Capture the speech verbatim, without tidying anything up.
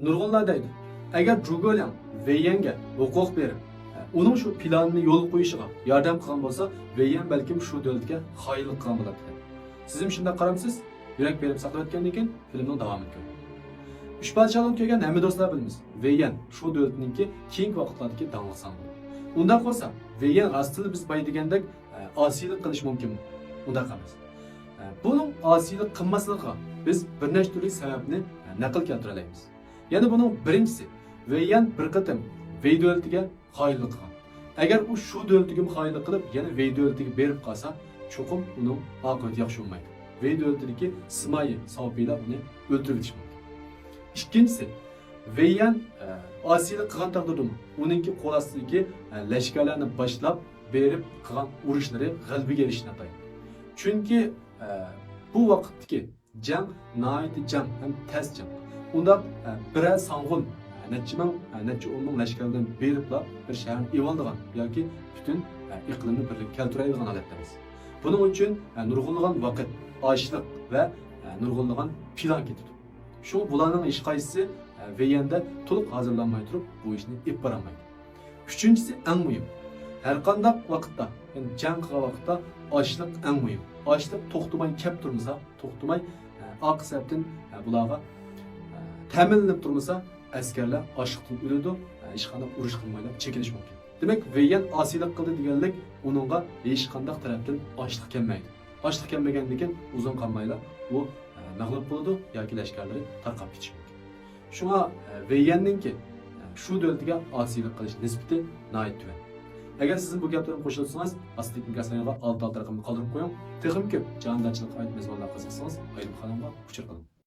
نۇرغۇنلار دەيدۇ، ئەگەر جۇگولياڭ ۋېييەنگە ھوقۇق بېرىپ، ئۇنىڭ شۇ پىلانىنى يولغا قويۇشىغا ياردەم قىلغان بولسا، ۋېييەن بەلكىم شۇ دۆلەتكە خائىنلىق قىلغان بولاتتى. سىزمۇ شۇنداق قارامسىز؟ يۈرەك بېرىپ ساقلاۋەتكەندىن كېيىن فىلىمنىڭ داۋامىنى كۆرۈڭ. ئۈچ پادىشاھلىقنى كۆرگەن ھەممە دوستلار بىلىمىز، ۋېييەن شۇ دۆلىتىنىڭكى كېيىنكى ۋاقىتلاردىكى داڭلىق ساڭگىلى. ئۇنداق بولسا، ۋېييەن راستتىنلا بىز باي دېگەندەك، ئە، ئاسىيلىق قىلىشى مۇمكىنمۇ؟ ئۇنداق ئەمەس. ئە، بۇنىڭ ئاسىيلىق قىلماسلىقىغا بىز بىر نەچچە تۈرلۈك سەۋەبنى، ئە، نەقىل كەلتۈرەلەيمىز. يەنى بۇنىڭ بىرىنچىسى، ۋېييەن بىر قېتىم ۋېي دۆلىتىگە خائىنلىق قىلغان. ئەگەر ئۇ شۇ دۆلىتىگىمۇ خائىنلىق قىلىپ، يەنە ۋېي دۆلىتىگە بېرىپ قالسا، چوقۇم ئۇنىڭ ئاقىۋىتى ياخشى بولمايدۇ. ۋېي دۆلىتىدىكى سىمايى ساۋپىيلار ئۇنى ئۆلتۈرۈۋېتىشى مۇمكىن. ئىككىنچىسى، ۋېييەن، ئە، ئاسىيلىق قىلغان تەقدىردىمۇ، ئۇنىڭكى قول ئاستىدىكى، ئە، لەشكەرلەرنى باشلاپ بېرىپ قىلغان ئۇرۇشلىرى غەلىبىگە ئېرىشىش ناتايىن. چۈنكى، ئە، بۇ ۋاقىتتىكى جەڭ ناھايىتى جەڭ ھەم تەس جەڭ. ئۇنداق، ئە، بىرەر سانغۇن، ئە، نەچچە مىڭ، ئە، نەچچە ئون مىڭ لەشكەر بىلەن بېرىپلا بىر شەھەرنى ئېۋالىدىغان ياكى پۈتۈن، ئە، ئىقلىمنى بىرلىككە كەلتۈرەلەيدىغان ھالەتتە ئەمەس. بۇنىڭ ئۈچۈن، ئە، نۇرغۇنلىغان ۋاقىت، ئاشلىق ۋە، ئە، نۇرغۇنلىغان پىلان كېتىدۇ. شۇڭا بۇلارنىڭ ھېچقايسىسى، ئە، ۋېييەندە تولۇق ھازىرلانماي تۇرۇپ بۇ ئىشنى ئېلىپ بارالمايدۇ. ئۈچىنچىسى، ئەڭ مۇھىم، ھەرقانداق ۋاقىتتا، يەنى جەڭ قىلغان ۋاقىتتا ئاشلىق ئەڭ مۇھىم. ئاشلىق توختىماي كەپ تۇرمىسا، توختىماي، ئە، ئارقا سەپتىن، ئە، بۇلارغا، ئە، تەمىنلىنىپ تۇرمىسا، ئەسكەرلەر ئاشلىقتىن ئۆلىدۇ، ئە، ھېچقانداق ئۇرۇش قىلمايلا چېكىنىش مۇمكىن. دېمەك، ۋېييەن ئاسىيلىق قىلدى دېگەنلىك ئۇنىڭغا ھېچقانداق تەرەپتىن ئاشلىق كەلمەيدۇ. ئاشلىق كەلمىگەندىكىن ئۇزۇن قالمايلا ئۇ، ئە، مەغلۇپ بولىدۇ ياكى لەشكەرلىرى تارقاپ كېتىشى مۇمكىن. شۇڭا، ئە، ۋېييەننىڭكى، ئە، شۇ دۆلىتىگە ئاسىيلىق قىلىش نىسبىتى ناھايىتى تۆۋەن. ئەگەر سىزمۇ بۇ گەپلىرىمگە قوشۇلسىڭىز، ئاستىدىكى ئىنكاس لاينىغا ئالتە ئالتە رەقەمنى قالدۇرۇپ قويۇڭ. تېخىمۇ كۆپ جاھاندارچىلىققا ئائىت مەزمۇنلارغا قىزىقسىڭىز، ئايرىم قانالغا ئۇچۇر قىلىڭ.